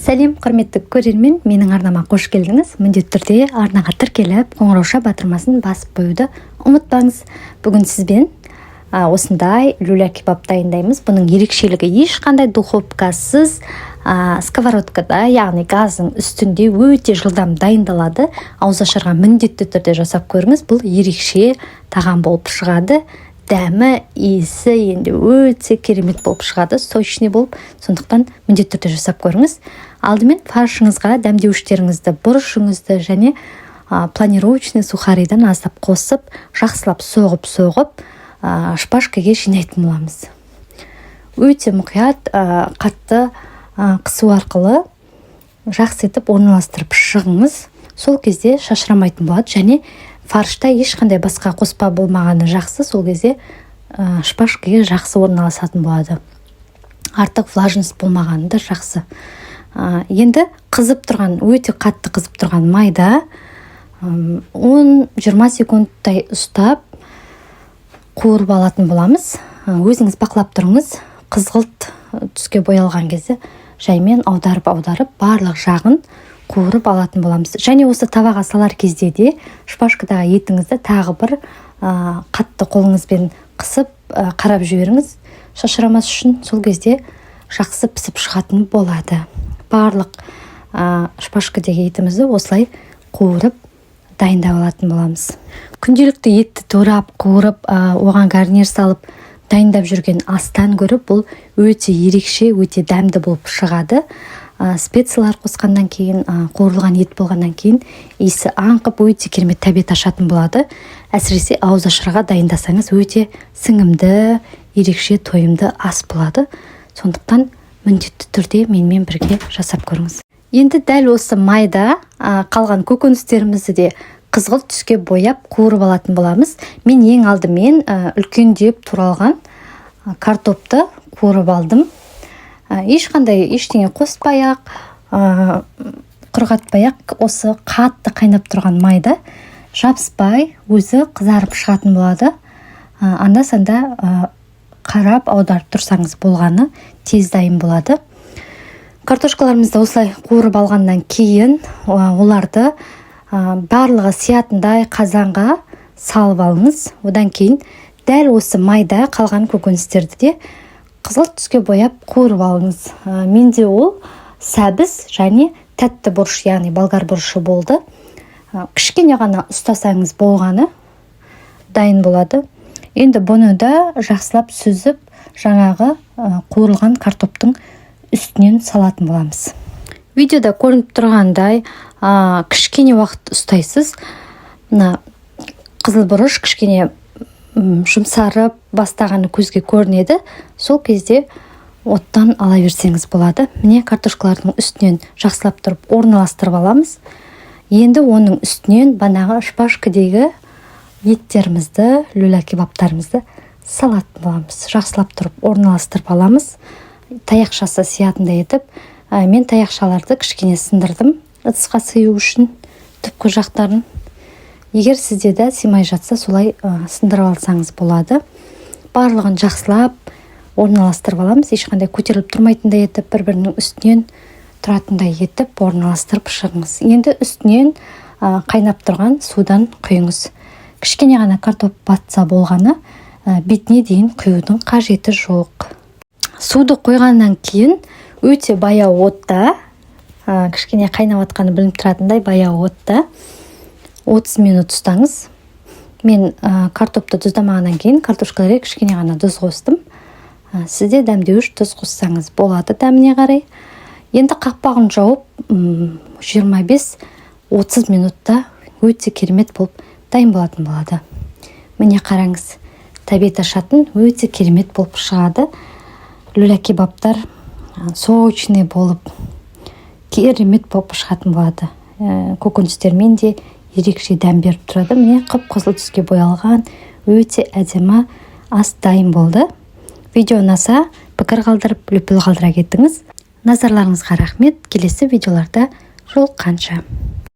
Сәлем, құрметті көрермен! Менің арнама қош келдіңіз! Міндетті түрде арнаға тіркеліп, қоңырауша батырмасын басып қоюды ұмытпаңыз. Бүгін сізбен осындай люля кебаб дайындаймыз. Бұның ерекшелігі: ешқандай духовкасыз, сковородкада, яғни газдың үстінде өте жылдам дайындалады. Ауызашарға міндетті түрде жасап көріңіз. Бұл ерекше тағам болып шығады. Дәмі, иісі енді өте керемет болып шығады, сочный болып. Сондықтан міндетті түрде жасап көріңіз. Алдымен фаршыңызға дәмдеуіштеріңізді, бұрышыңызды және панировочный сухаридан аздап қосып, жақсылап соғып соғып, шпажкаге жинайтын боламыз. Өте мұқият, қатты қысу арқылы жақсы етіп орналастырып шығыңыз. Сол кезде шашырамайтын болады және фаршта ешқандай басқа қоспа болмағаны жақсы. Сол кезде шпажкаге жақсы орналасатын болады, артық влажность болмағаны да жақсы. Енді қызып тұрған, өте қатты қызып тұрған майда 10-20 секундтай ұстап қуырып алатын боламыз. Өзіңіз бақылап тұрыңыз. Қызғылт түске боялған кезде жаймен аударып аударып, барлық жағын қуырып алатын боламыз. Және осы табаға салар кезде де шпажкадағы етіңізді тағы бір қатты қолыңызбен қысып, қарап жіберіңіз шашырамас үшін. Сол кезде жақсы пісіп шығатын болады. Барлық шпажкадегі етімізді осылай қуырып, дайындап алатын боламыз. Күнделікті етті турап, қуырып, оған гарнир салып дайындап жүрген астан гөрі бұл өте ерекше, өте дәмді болып шығады. Специялар қосқаннан кейін, қуырылған ет болғаннан кейін иісі аңқып, өте керемет тәбет ашатын болады. Әсіресе ауызашарға дайындасаңыз, өте сіңімді, ерекше тойымды ас болады. Сондықтан міндетті түрде менімен бірге жасап көріңіз. Енді дәл осы майда қалған көкөністерімізді де қызғылт түске бояп, қуырып алатын боламыз. Мен ең алдымен үлкендеп туралған картопты қуырып алдым. Ешқандай ештеңе қоспай ақ, құрғатпай ақ, осы қатты қайнап тұрған майда жабыспай, өзі қызарып шығатын болады. Анда санда қарап, аударып тұрсаңыз болғаны, тез дайын болады. Картошкаларымызды осылай қуырып алғаннан кейін оларды барлығы сиятындай қазанға салып алыңыз. Одан кейін дәл осы майда қалған көкөністерді де қызыл түске бояп, қуырып алыңыз. Менде ол сәбіз және тәтті бұрыш, яғни болгар бұрышы болды. Кішкене ғана ұстасаңыз болғаны, дайын болады. Енді бұны да жақсылап сүзіп, жаңағы қуырылған картоптың үстінен салатын боламыз. Видеода көрініп тұрғандай, кішкене уақыт ұстайсыз. Мына қызыл бұрыш кішкене жұмсарып бастағаны көзге көрінеді. Сол кезде оттан ала берсеңіз болады. Міне, картошкалардың үстінен жақсылап тұрып орналастырып аламыз. Енді оның үстінен банағы шпажкадегі еттерімізді, люля кебабтарымызды салатын боламыз. Жақсылап тұрып орналастырып аламыз, таяқшасы сиятындай етіп. Мен таяқшаларды кішкене сындырдым ыдысқа сыю үшін түпкі жақтарын. Егер сізде де сыймай жатса, солай сындырып алсаңыз болады. Барлығын жақсылап орналастырып аламыз. Ешқандай көтеріліп тұрмайтындай етіп, бір бірінің үстінен тұратындай етіп орналастырып шығыңыз. Енді үстінен қайнап тұрған судан құйыңыз. Кішкене ғана картоп батса болғаны, бетіне дейін құюдың қажеті жоқ. Суды қойғаннан кейін өте баяу отта, кішкене қайнап жатқаны білініп тұратындай баяу отта 30 минут ұстаңыз. Мен картопты тұздамағаннан кейін картошкаларға кішкене ғана тұз қостым. Сізде дәмдеуіш тұз қоссаңыз болады дәміне қарай. Енді қақпағын жауып, 25-30 минутта өте керемет болып дайын болатын болады. Міне, қараңыз, тәбет ашатын, өте керемет болып шығады. Люля кебабтар сочный болып, керемет болып шығатын болады. Көкөністермен де ерекше дәм беріп тұрады. Міне, қып қызыл түске боялған өте әдемі ас дайын болды. Видео ұнаса, пікір қалдырып, лүпіл қалдыра кетіңіз. Назарларыңызға рахмет! Келесі видеоларда жолыққанша!